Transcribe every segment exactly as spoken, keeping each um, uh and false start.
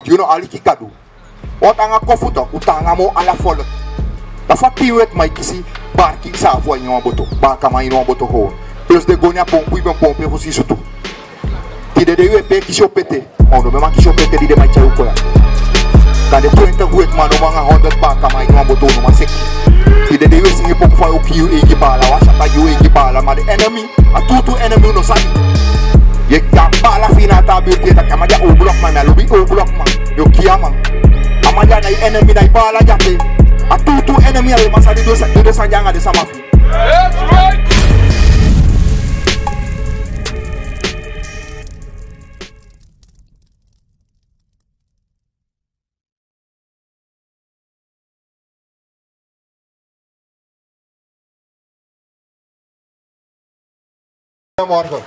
Di un no aliki Gado, un o tan nanga kofu, un tan nanga moo ala folku. Na fa tin wetiman e kisi barki saafu a ini wan boto, baakaman a ini wan boto gewoon. Plus den goni a pompu, i ben pompu en fu sisutu. Tide dei un e pee kisi opete, ma un no ben man kisi opete di den man e tyai un kon ya. Kande twenti wetiman nomo nanga honderd baakaman a ini wan boto, un no man seki. Tide dei un e singi poku fa un o kii un eigi baala, un o syata gi un eigi baala, ma den enemy, a tuutuu enemy un no sabi. Yu e kii a baala fi yu na a taa birti, yu e taki a man dya O-blokman, mi á lobi O-blokman. Yu o kii a man. A man dya na yu enemy, na yu baala dya pe. A tuutuu enemy, a yu man sa du den sani dya nanga den sama fu yu. Goedemorgen.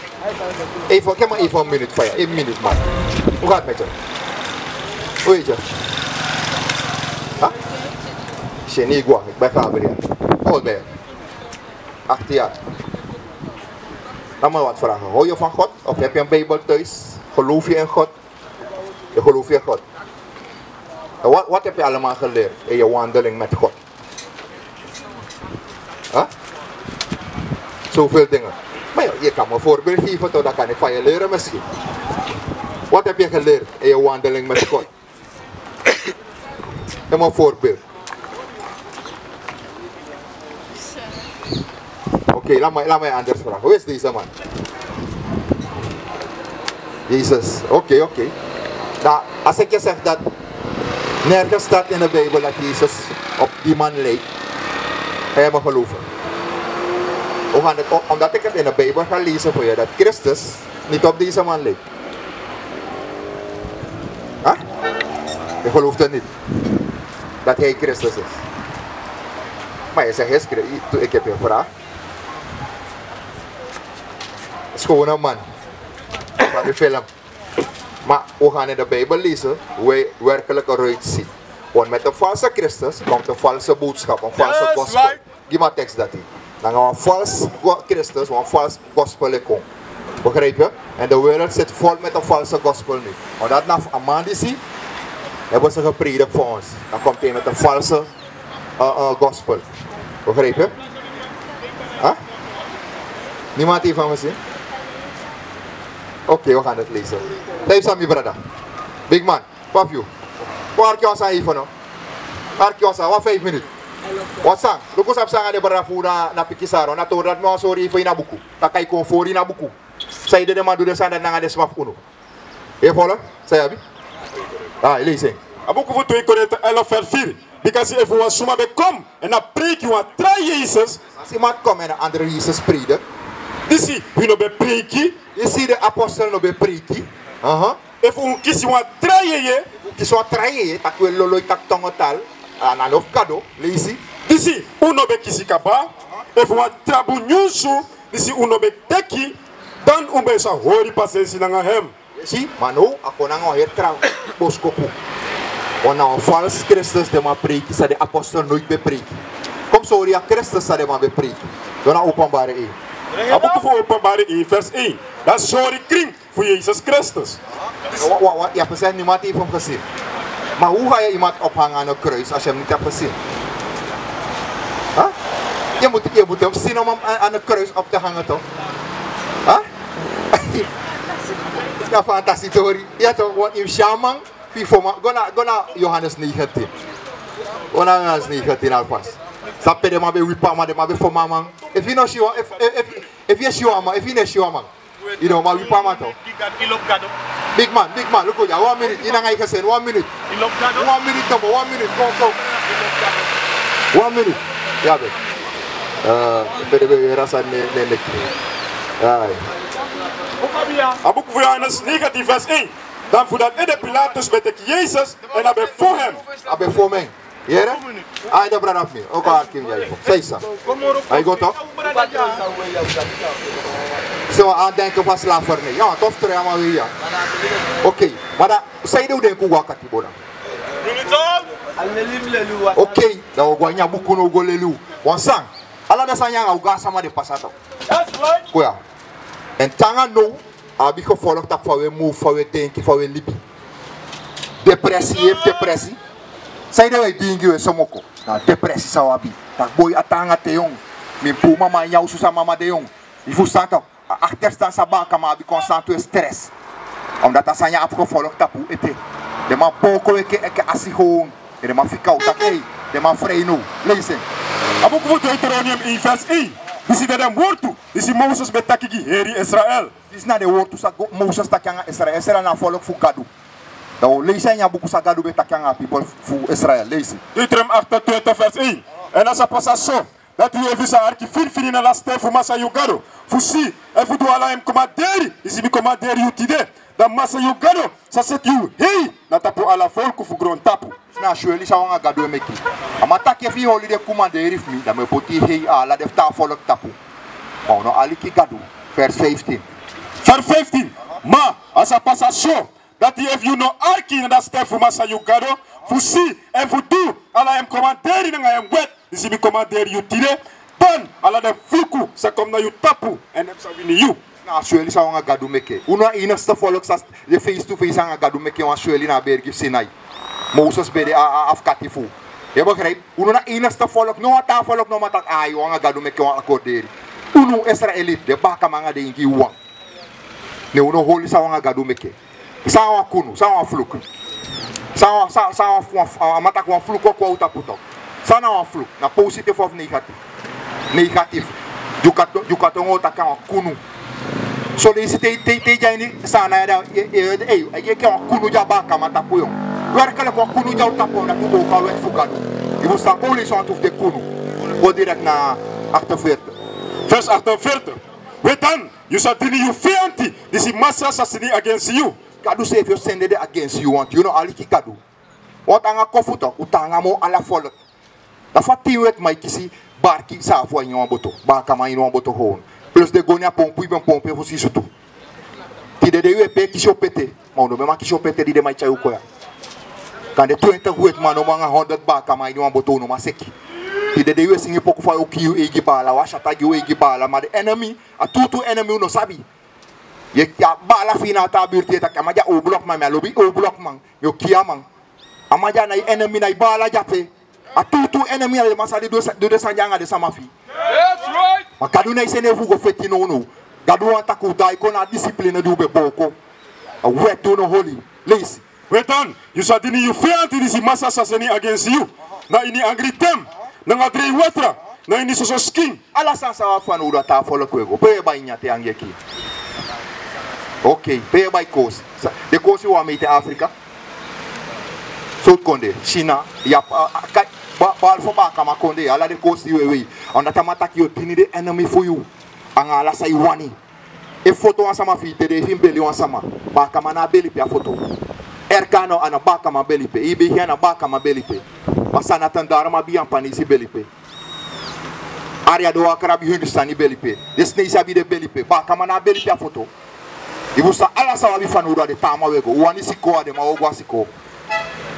Even, geef me even een minuut van je. Een minuut, man. Hoe gaat het met je? Hoe heet je? Huh? Shenigua, ik ben Gabriel. Hoe oud ben je? Achttien jaar. Laat me wat vragen. Hou je van God? Of heb je een Bijbel thuis? Geloof je in God? Je gelooft in God. En wat, wat heb je allemaal geleerd in je wandeling met God? Huh? Zoveel dingen. Maar je, je kan me een voorbeeld geven, toch? Dan kan ik van je leren misschien. Wat heb je geleerd in je wandeling met God? Geef me een voorbeeld. Oké, laat mij, laat mij anders vragen. Hoe is deze man? Jezus, oké, oké. Nou, als ik je zeg dat nergens staat in de Bijbel dat Jezus op die man leek, ga je me geloven? We gaan het, o-, omdat ik het in de Bijbel ga lezen voor je, dat Christus niet op deze man leek. Huh? Je gelooft het niet. Dat hij Christus is. Maar je zegt, hij is Chri-, toen ik heb je gevraagd. Schone man. Van die film. Maar we gaan in de Bijbel lezen hoe hij werkelijk eruit ziet. Want met een valse Christus komt een valse boodschap, een valse gospel. Gi mi a tekst dati. Nanga wan false go-, Christus, wan false gospel e kon. Begrijp je? En de wereld zit vol met een valse gospel nu. Omdat na a man disi hebben ze gepredikt voor ons. Dan komt hij met een valse, eh, eh, gospel. Begrijp je? Huh? Niemand heeft hem gezien? Oké, we gaan het lezen. Geef aan mijn brada. Big man. Papi, kon arki wan sani even, no? Arki wan sani, wan vijf minuten. Wan sani, luku san psa nanga den brada fu unu na, na Pikisaro, na tori dati mi wani sori yu fu ini a buku. Taki a kon fori ini a buku. San ede den man du den sani dati nanga den sma fu unu. Yu e follow? San yu abi? Ah, leisi en. A buku fu twee Korinte elf vers vier. Bikasi efu wan suma ben kon, èn a preiki wan tra Yesus. Als iemand komt en een andere Jezus predikt. Disi, wi no ben preiki. Disi de apostel no ben preiki. Aha. Efu un kisi wan tra yeye. Efu un kisi wan tra yeye, taki un e lolo, taki tongotal. A no fu Gado, leisi. Disi un no ben kisi kaba. Efu wan tra bun nyunsu, disi un no ben teki, dan un ben sa hori pasensi nanga hem. Si, ma now a kon nanga wan heri tra boskopu. Want na wan false Christus den man preiki, san den apostel noiti ben preiki. Kon sori a Christus san den man ben preiki. Go na Openbaring één. A buku fu Openbaring één, vers één. Dati sori krin fu Yesus Kristus. Wa, wa, wa, yu abi gezien, niemand heeft hem gezien. Maar hoe ga je iemand ophangen aan een kruis als je hem niet hebt gezien? Huh? Je moet, je moet hem zien om hem aan, aan een kruis op te hangen, toch? Huh? Na fantasi tori. Ya toch, want yu si a man, fu yu fon a man. Go na, go na Johannes negentien. Go na Johannes negentien alvast. San pe den man ben wipi a man, den man ben fon a man. Efu yu no si wan, efu, efu, efu yu e si wan man, efu yu no e si wan man. Yu no man wipi a man toch. Big man, big man, luku ya, wan minute, yu nanga yu gezin, wan minute. Wan minute nomo, wan minute, kon, kon. Wan minute. Ya ben. Eh, pe den ben weri a sani na en neki. Ai. A buku fu Johannes negentien vers één. Dan fu dati ede Pilatus ben teki Yesus, èn a ben fon hem. A ben fon hem. Yere? Ai, den brada fu mi. Oké, arki mi ya. San yu sa. Ai, go toch. Se wan a denki fu a slavernij. Ya, toch, tra a man we ya. Oké. Ma dan, san ede un denki un go a katibo na? Oké, dan un go a ini a buku now go leli un. Wan sani. Ala den sani ya nanga un gaan sama den pasa toch. Kon ya. Èn te nanga now, a abi gevolg tapu fa un e move, fa un e denki, fa un e libi. Depresi, yu e fu depresi. Sanede wi e dingi, wi e somoko? Na depresi san wi abi. Taki boi, a taanga te yongu. Mi puu mama ini a osu san mama de yongu. Yu fusutan tok? A akterstan san baakaman abi kon sani tu e stress. Omdat a sani ya abi gevolg tapu ete. Den man booko wi enke, enke asi gewoon. En den man fika u taki, ei, den man frei now. Leisi en. A buku fu Deuteronomium één vers één. Disi de den wortu disi Moses ben taki gi heri Israel. Disi na den wortu san Moses taki anga Israel. Israel na a volk fu Gadu. Dan wi o leisi a ini a buku san Gadu ben taki anga a pipel fu Israel. Leisi. Deuteronomium achtentwintig vers één. En a sa pasa so, dati yu, efu yu sa arki finfini na a sten fu Masra yu Gado, fu si, èn fu du ala en komanderi disi mi komanderi yu tide, dan Masra yu Gado sa seti yu hei na tapu ala folku fu grontapu. Na sweli san wi anga Gadu e meki. A man taki efu yu holi den komanderi fu mi, dan mi o poti yu hei a ala den fu taa folku tapu. Ma wi no aliki Gadu. Vers vijftien. Vers vijftien. Ma a sa pasa so, dati efu yu no arki na a sten fu Masra yu Gado, fu si, èn fu du ala en komanderi nanga en wet disi mi komanderi yu tide, dan ala den fluku sa kon na yu tapu, èn den sa wini yu. Na a sweli san wi anga Gadu meki. Unu na a enigste folku san de face to face anga Gadu meki wan sweli na a bergi fu Sinai. Moses ben de a, a, a afkati fu u. Yu e begrijp? Unu na a enigste folku, no wan taa folku no man taki, ai, wi anga Gadu meki wan akorderi. Unu Israeliti, den baakaman anga den Ingi wan. Ne unu no holi san wi anga Gadu meki. San na wan kunu, san na wan fluku. San na wan, san, san na wan, wan, a man taki wan fluku o kon a u tapu tok. San na wan fluku, na positief of negatief? Negatief. Dyukatongo, Dyukatongo o taki a wan kunu. So leisi te, te, te yu de a ini Saanan ya, dan yu e, yu e, yu e, yu e, yu e, yu e, wan kunu de a baakaman tapu, yu. Werkelijk wan kunu de a u tapu, na tu o kon a wet fu Gadu. Yu fusutan? Kon u leisi wantu fu den kunu. Go direct na achtenveertig. Vers achtenveertig. We dan, yu sa dini yu feyanti disi Masra sa seni agensi yu. Gadu seefi o sende den agensi yu, want yu no aliki Gadu. Want anga kofu tok, u taanga moo ala folku. Da fa tin wetiman e kisi barki saafu a ini wan boto, baakaman ini wan boto gewoon. Plus den goni a pompu, yu ben pompu en fu si sutu. Tide dei wi e pee kisi opete, ma u no ben man kisi opete di den man e tyai u kon ya. Kande twintig wetiman nomo anga honderd baakaman ini wan boto, u no man seki. Tide dei wi e singi poku fa yu o kii yu eigi baala, wan syata gi yu eigi baala, ma den enemy, a tuutuu enemy u no sabi. Yu e kii a baala fi yu na a taa birti, yu e taki a man dya O-blokman, mi á lobi O-blokman, mi o kii a man. A man dya na yu enemy, na yu baala de ape. A tuutuu enemy, na den man san di du den sani dya anga den sama fi yu. Ma Gadu nái seni yu fu go feti nownow. Gadu wani taki u daai kon na a discipline di u ben booko. A wet di u no holi. Leisi. We dan, yu sa dini yu feyanti disi Masra sa seni agensi yu, na ini angri ten nanga drei watra, na ini soso skin. Ala sani san wi abi fanowdu, a taa folku e go. Pe yu e bai nyan te yu angeki? Okei, pe yu e bai koosi? Den koosi wi e miti Afrika. Sowtu kondee? Sina, Yap-, a, a, kai, ba, behalve baakaman kondee, ala den koosi di wi e wei. Omdat a man taki yu o dini den enemy fu yu anga ala san yu wani. Efu foto wan sama fi yu tide, efu yu beli wan sama, baakaman na a beli pe a foto. Erka no, a na baakaman beli pe. Ibihi a na baakaman beli pe. Masana Tandaruma abi Yampanisi beli pe. Ariado Wakra abi Hindustani beli pe. Den Sineisi abi den beli pe. Baakaman na a beli pe a foto. Yu fusutan? Ala san wi abi fanowdu, a den taa man wi e go. U wani sikoo, a den man o go a sikoo.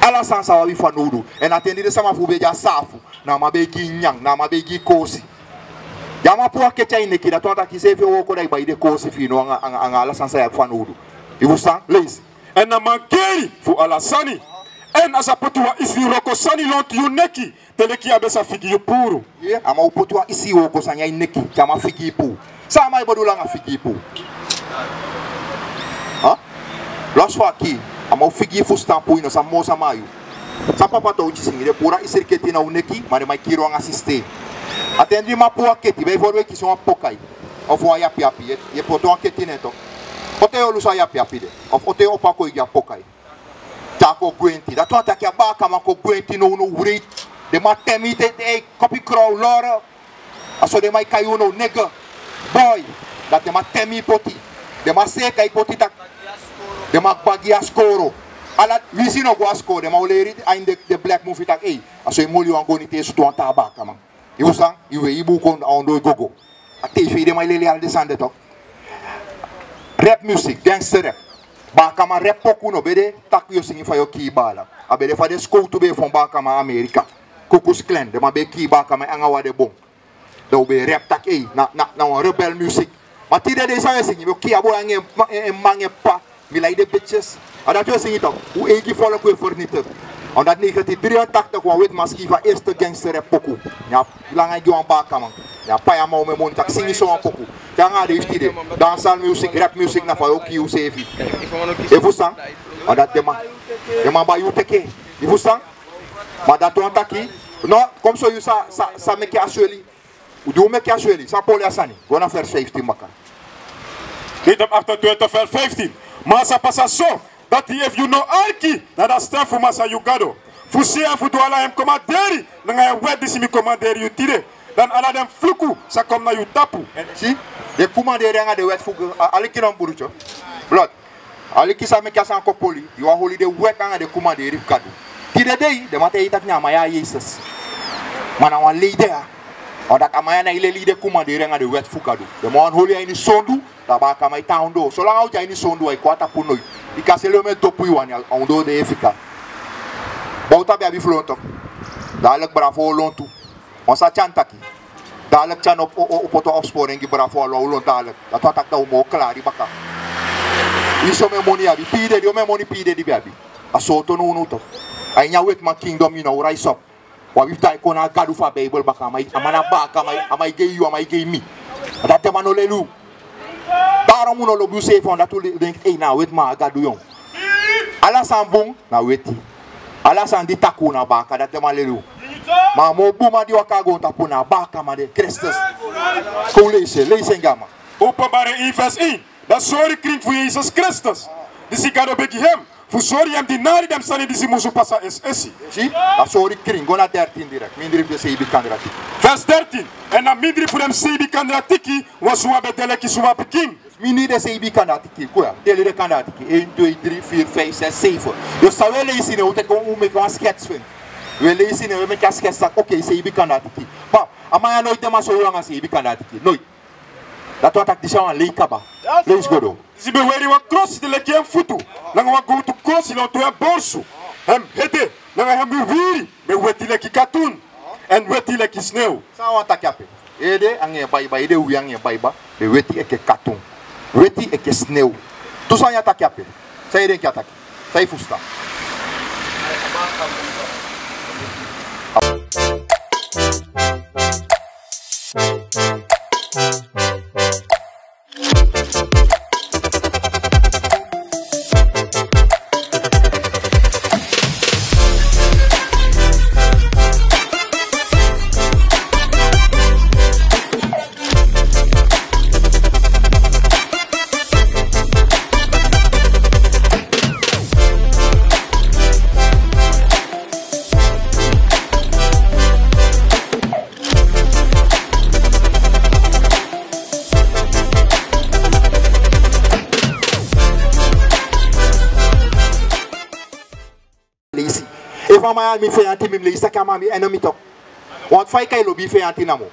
Ala sani san wi abi fanowdu. Èn a ten di den sama fu u ben de a saafu, na a man ben e gi yu nyan, na a man ben e gi yu koosi. Di a man puu a keti a yu neki, dati wani taki yu seefi e wooko, da yu bai den koosi fi yu no anga, anga, anga ala sani san yu abi fanowdu. Yu fusutan? Leisi. Èn a man keri fu ala sani. Èn a sa poti wan isi wroko sani lontu yu neki, te leki a ben sa figi yu puru. Ye, a man o poti wan isi wroko sani a yu neki, te a man figi yu puru. San a man e bedoel anga figi yu puru? Ha? Los fu a kii, a man o figi yu fusutan puu, yu no sabi moo sama na yu. San Papa Towti singi, den puru a isri keti na u neki, ma den man e kiri u anga sistei. A ten di yu man puu a keti, bijvoorbeeld yu kisi wan pokai, of wan yapiyapi, yu e, yu e poti wan keti na en tok. Ote yu o lusu a yapiyapi de, of ote yu o opo a koi gi a pokai. Te a kon gwenti. Dati wani taki a baakaman kon gwenti nownow, wreed. Den man temi yu te, te, ei, kopi krow, loro. A so den man e kai yu now, nigger, boy. Dati den man temi yu poti. Den man seeka yu poti taki den man kba gi yu a skoro. Ala winsi yu no go a skoro, den man o leri yu a ini den, den black movie taki, ei, a so yu mus holi wan goni te yu sutu wan taa baakaman. Yu fusutan? Yu wei yu buuku a ondoo yu gogo. A tv den man e leli ala den sani de tok. Rap music, gangster rap. Baakaman rap poku no ben de taki yu o singi fa yu o kii baala. A ben de fa den skowtu ben e fon baakaman a Amerika. Ku Klux Klan, den man ben e kii baakaman anga wan den bon. Dan u ben e rap taki, ei, na, na, na wan rebel music. Ma tide dei san wi e singi, mi o kii a boi anga en mma, en, en mma anga en ppa. Wi lai de bitches. A dati wi e singi tok. Un eigi folku e vernietig. Omdat negentien drieëntachtig wan wetiman skifi a eerste gangster rap poku. Ya langa gi wan bakaman. Ya pai a man omen moni taki singi so wan poku. Te anga a de yu fu tide. Dansal music, rap music na fa yu o kii yu seefi. Yu e fusutan? Omdat den man, den man bai yu teke. Yu e fusutan? Ma dati wani taki. No, kon mi sori yu san, san, san meki a sweli. Di un meki a sweli, san poli a sani. Go na vers vijftien baka. Deuteronomium achtentwintig vers vijftien. Ma a sa pasa so, dati efu yu no arki na a stem fu Masra yu Gado, fu si en fu du ala en komanderi nanga en wet disi mi komanderi yu tide, dan ala den fluku sa kon na yu tapu. Si, den komanderi anga den wet fu Gado, a, aliki na mi brutyo. Blood. Aliki san meki a sani kon poli, yu wani holi den wet anga den komanderi fu Gado. Tide dei, den man taigi yu taki na a man ya a Yesus. Ma na wan lei de ya. Omdat a man ya nái leli yu den komanderi anga den wet fu Gado. Den man wani holi yu a ini sondu, dan a bakaman e tan a ondoo. Solanga un de a ini sondu, wi e kon a tapu noiti. Bika seli omen dopu yu wani, a ondoo de yu e fika. Bowta ben abi fu lontu. Dadelijk Bravo o lontu. Wan sani Tyan taki. Dadelijk Tyan o, o, o poti wan opsporing gi Bravo, a lo a un lontu dadelijk. Dati wani taki dan un moo klari baka. Winsi omen moni yu abi, pii dede, omen moni pii dede yu ben abi. A sowtu nownow tok. A ini a wetiman kingdom yu no o rise up. Un abi fu daai kon na a Gado fu a Bijbel baka, a man e, a man na bakaman, a man e gei yu, a man e gei mi. Dati den man no leli un. Daarom un no lobi useefi, omdat un denki, ei, na a wetiman a Gado yu. Ala sani bun na weti. Ala sani di takuu na baka, dati den man leli un. Ma a moo bun man di waka a goontapu na a bakaman de, Kristus. Kon un leisi en, leisi en gi a man. Openbaring één vers één. Dan sori krin fu Yesus Kristus, disi Gado begi hem fu sori hem dinari den sani disi musu pasa esi esi. Si, dan sori krin, go na dertien direct. Mindri fu den seibi kandratiki. Vers dertien. Èn na mindri fu den seibi kandratiki wan suma ben de leki suma pikin. Mindri den seibi kandratiki, kon ya, teli den kandratiki. Een, twee, drie, vier, vijf, zes, zeven. Dus san un e leisi, ne un teki, un meki wan skets fu en. Un e leisi, ne un e meki a skets taki, oké, seibi kandratiki. Ma a man ya noiti den man sori yu anga seibi kandratiki. Noiti. Dati wani taki disi a wan lei kaba. Leisi go doro. Disi ben weri wan krosi de leki en futu, nanga wan gowtu krosi lontu en borsu. Hem ede nanga hem wiwiri ben weti leki katun, èn weti leki snew. San a wani taki ape? Ede anga en baiba, ede wiwiri anga en baiba ben weti enke katun, weti enke snew. Tu sani a taki ape. San yu denki a taki? San yu fusutan? Leisi. Efu a man ya mi feyanti, mi mus leisi taki a man mi enemy tok. Want fa yu kan lobi yu feyanti namo?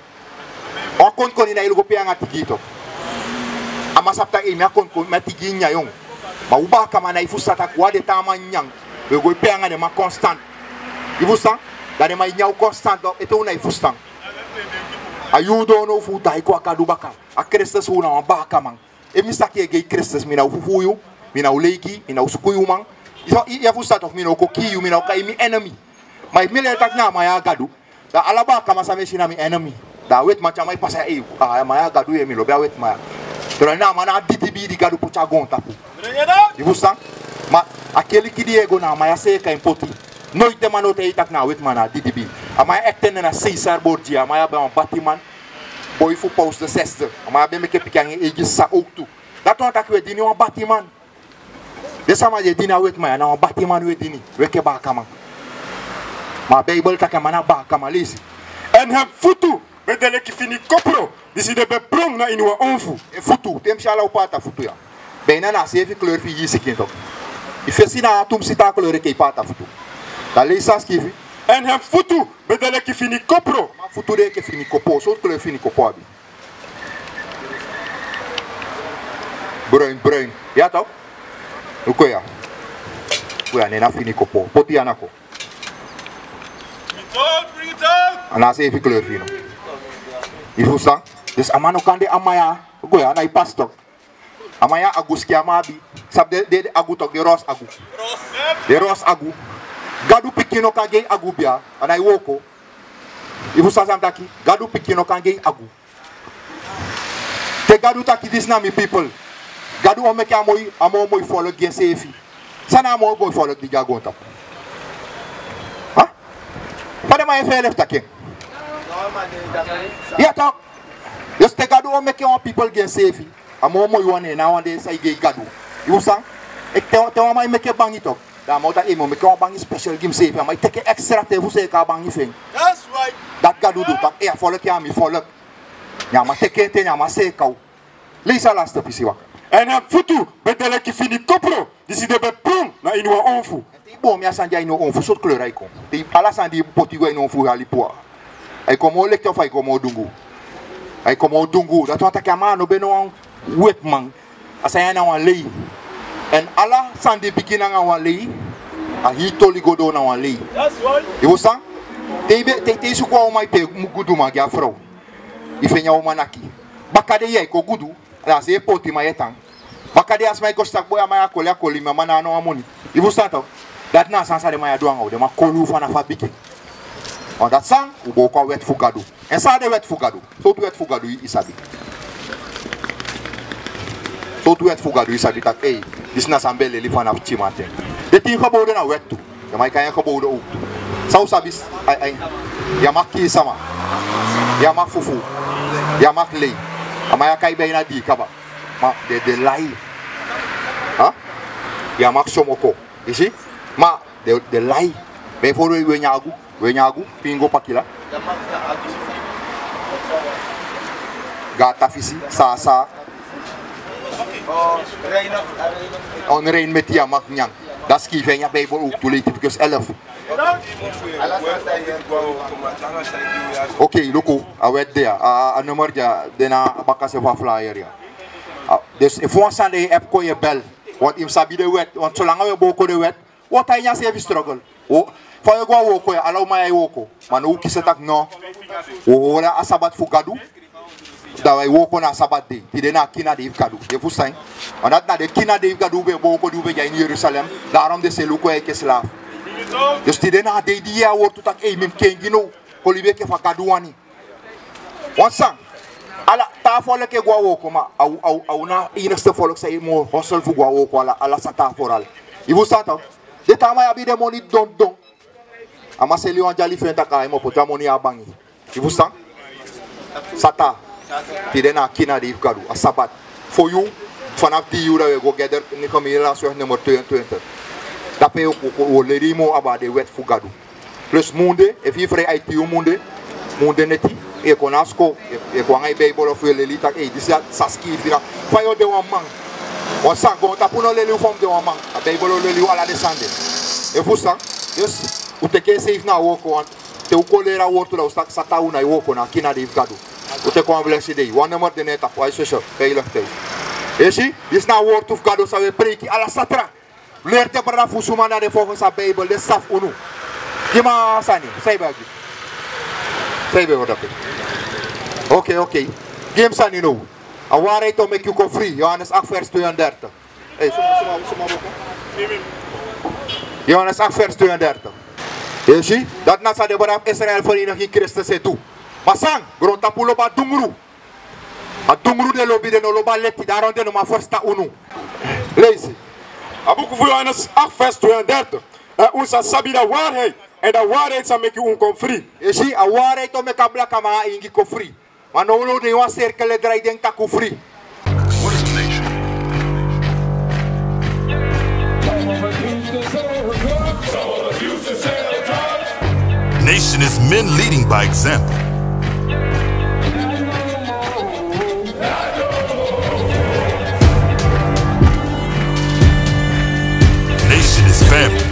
Wan konkoni na yu go pee anga tigi tok. A man sabi taki mi a konkoni, mi a tigi nyanyan. Ma un bakaman na yu fusutan taki wan de taa man nyan, un e go e pee anga den man constant. Yu fusutan? Dan den man e nyan un constant, ete un na yu fusutan. A yuu doro now fu un daai kon a Gado baka. A Kristus fu un na wan bakaman. Efu mi saki e gei Kristus, mi na o fufuu yu, mi na o leigi, mi na o suku yu uman. Yu, yu, yu e fusutan tok, mi na o kon kii yu, mi na o kai yu mi enemy. Ma efu mi leri taki na a man ya a Gado, dan ala bakaman san mi e si na mi enemy. Dan a wetiman tyari mi pasa, ei, a man ya a Gado, yu e, mi lobi a wetiman ya. Terwijl na a man na a didibii di Gado poti a goontapu. Yu fusutan? Ma a keliki di yu e go, na a man ya seeka en poti. Noiti den man no o taigi yu taki na a wetiman, na a didibii. A man ya ektende na Cesare Borgia, a man ya ben wan batiman. Boi fu Paus de Zesde. A man ya ben meke pikin anga en eigi sisa owktu. Dati wani taki un e dini wan batiman. Den sama di e dini a wetiman ya na wan batiman un e dini, un enke bakaman. Ma a Bijbel taki a man na bakaman, leisi. Èn hem futu ben de leki fini kopro disi den ben pron na ini wan onfu. En futu, te mi si ala un paata futu ya, bijna na a seefi kleur fu yu sikin tok. Yu fesi na tumsi taa kleur enke yu paata futu. Dan leisi san skifi. Èn hem futu ben de leki fini kopro. Ma futu de enke fini kopo, sortu kleur fini kopo abi? Bruin, bruin. Ya tok? Luku ya. Luku ya, ne na fini kopo. Poti ya na ko. A na a seefi kleur fini. Yu fusutan? Dus a man no kan de a man ya. Luku ya, na yu pasi tok. A man ya, a guski a man abi. Sabi den, den, den agu tok, den ros agu. Den ros agu. Gadu pikin no kan gi en agu bia, a no e wooko. Ifu san san taki, Gadu pikin no kan gi en agu. Te Gadu taki disi na mi pipel. Gadu o meke a moi, a moo moi folok gi enseefi. San na a moo moi folok di gi a goontapu? Ha? Fa den man e feele fu taki en? Ya tok. Yes, te Gadu o meke wan pipel gi enseefi. A moo moi wan, na a wan de san e gi Gadu. Ifu san? Te, te wan man e meke bangi tok. Dan a man o taki, ei, mi o meke wan bangi spesial gi miseefi. A man e teke ekstra ten fu seeka a bangi fi en. That's right. Dati Gadu du, taki, ei, a folok ya na mi folok. Ne a man teke en ten, ne a man seeka u. Leisi a laste pisi waka. Èn en futu ben de leki fini kopro disi den ben puru na ini wan onfu. Te i boon mi a sani dya ini wan onfu, sortu kleur a e kon? Te i, ala sani di i poti go ini onfu, i hali puu, a e kon moo leti ofu a e kon moo dungu? A e kon moo dungu. Dati wani taki a man no ben no wan wetiman. A sani ya na wan lei. Èn ala sani di bigin nanga wan lei, a hii toli go doo na wan lei. That's right. Ifu san? Te i be, te, te i suku wan uman, i pee guduman gi a frow. I feni a uman naki. Bakadei ya i kon gudu, na a seefi pootiman yu e tan. Bakadei a sma e kon si taki boi, a man ya koli, a koli, ma a man no abi no wan moni. Ifu san tok? Dati na a sani san den man ya du nanga u, den man koli u fanafu a bigin. Wan dati san, u booko a wèt fu Gadu. Èn san na den wèt fu Gadu? Sortu wèt fu Gadu i sabi? Sortu wèt fu Gadu i sabi taki, ei, disi na san mi ben leli fanafu pikinmanten? Den tin gebowden na wèt tu. Yu man e kai en gebowden owktu. San u sabi, ai, ai, yu á mag kii sama. Yu á mag fufuu. Yu á mag lei. A man ya kai bijna dii kaba. Ma den, den lai. Ha? Yu á mag somoko. I si? Ma den, den lai. Ben furu yu e nyan agu. Wi e nyan agu, pingo, pakila. Gata fisi, sasa. Onrein meti yu á mag nyan. Dati skrifi ini a Bijbel owktu, Leviticus elf. Oké, luku, a wèt de ya, a, a, a nummer de ya, de na a bakase fu a flyer ya. A, dus efu wan sani de yu abi, kon yu e bel. Want yu mus sabi den wèt, want solanga wi e booko den wèt, wi o tan ini a seefi struggle. Wo, fa wi e go a wooko ya, ala uman ya e wooko. Ma now wi kisi taki no. Wi o hori a sabat fu Gadu. Dan wi e wooko na a sabat dei. Tide na a kina dei fu Gadu. Yu e fusutan? Ma dati na den kina dei fu Gadu wi ben e booko, di wi ben de a ini Jerusalem. Daarom den seli wi kon ya enke slaaf. Dus tide na a dei di yu e yee a wortu taki, ei, mi mus kengi now. Kon libi enke fa Gadu wani. Wan sani. Ala taa folku e go a wooko, ma a wi, a wi, a wi na a enigste folku san e moo hustle fu go a wooko, ala, ala Satan vooral. Yu e fusutan? Den taa man ya abi den moni dondon. A man seli wan dyali fi en taki a e mus poti a moni a bangi. Yu e fusutan? Satan. Tide na a kina dei fu Gadu, a sabat. Fu yu, fanafu dii yuu dan wi e go gather, Nehemiah Lasweg nummer tweeëntwintig. Dape wi o, wi o, wi o leri yu moo abaa den wèt fu Gadu. Plus munde, efu yu frei aiti yuu munde, munde neti, yu e kon na a sikoo, yu e, yu e kon anga yu Bijbel efu yu e leli taki, ei, disi a san skrifi na. Fa yu o de wan man. Wan sani, goontapu no leli yu fa yu mus de wan man. A Bijbel o leli yu ala den sani de. Yu e fusutan? Yes. Wi teki en seefi na a wooko, want te wi kon leri a wortu dan wi sabi taki Satan, wi na e wooko na a kina dei fu Gadu. Wi teki wan blesi dei. Wan nummer de na en tapu, ai sese, veilig thuis. Yu e si, disi na a wortu fu Gadu san wi e preiki ala satra. Leri den brada fu suma na den volgens a Bijbel, den sabi unu. Gi mi a sani, san yu ben o gi. San yu ben o dape. Oké, oké. Gi mi sani now. A waarheid o meki yu kon fri. Johannes acht vers tweeëndertig. Hey, suma, suma, suma booko. Johannes acht vers tweeëndertig. Yu e si, dati na san den brada fu Israel vereniging Kristus e du. Ma san, grontapu lobi a dungru. A dungru den lobi, den no lobi a leti, daarom den no man ferstan unu. Leisi. A buku fu Johannes acht vers tweeëndertig. En un sa sabi da waarheid, en da waarheid sa meki un kon fri. Yu e si, a waarheid o meki a blakaman a ingi kon fri. Ma now den e wan sirkel e drai den taki un fri. Nation is men leading by example. Nation is family.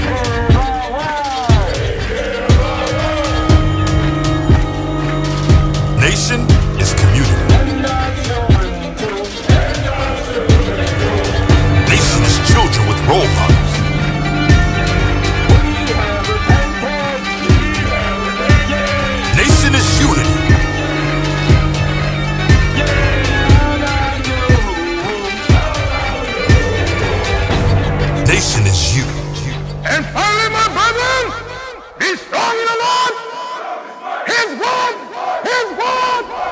Nation is community. Nation is children with role models. Nation is unity. Be strong in the Lord. His word, his word.